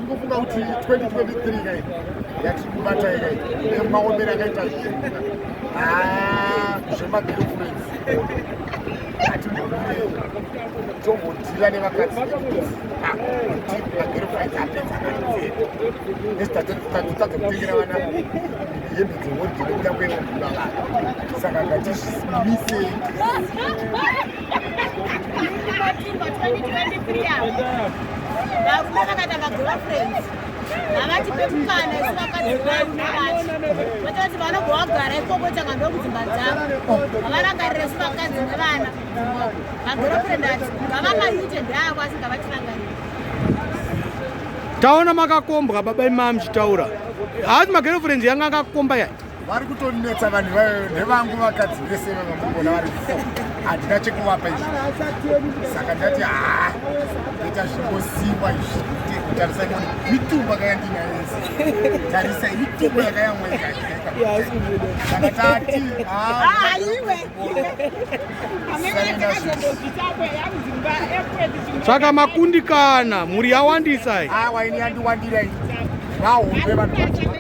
Ndingofunga kuti 2023 kai yatiri kubata kai nemaombero akaita zvinhu ah, zvemagirlfriends hatimbomire tombodhila nevakadzi kuti magirlfriends apedza mari dzedu nesitadza kutengera vana hembe dzehoridhe nekuda kwevana saka ngatizvimisei. Varume vakaita magirlfriends havatipe mukana isu vakadzi varume vacho voita kuti vanobva vagara ikoko tanga ndokudzimba dzavo havarangarire isu vakadzi nevana. Magirlfriend ati ngavamaite ndeavo asi ngavatirangarire. Taona makakombwa baba imama muchitaura haasi magirlfriends yanga akakomba yai. Vari kutonetsa vanhu vayo ndevangu vakadzi vese vavamubona vari fo handina chekuvapa izvi saka ndati haa ita zvingosiwa izvi tarisai mone mitumba kayandinayo yese tarisai mitumba yakayamwa saka tati aiwe Saka makundikana mhuri yawandisa iyi. Awa ini yandiwandira iyi vahombe vanhu vacho.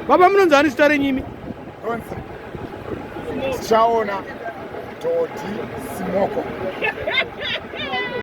Baba munonzi ani zita renyu imi? Tichaona Dodi Simoko.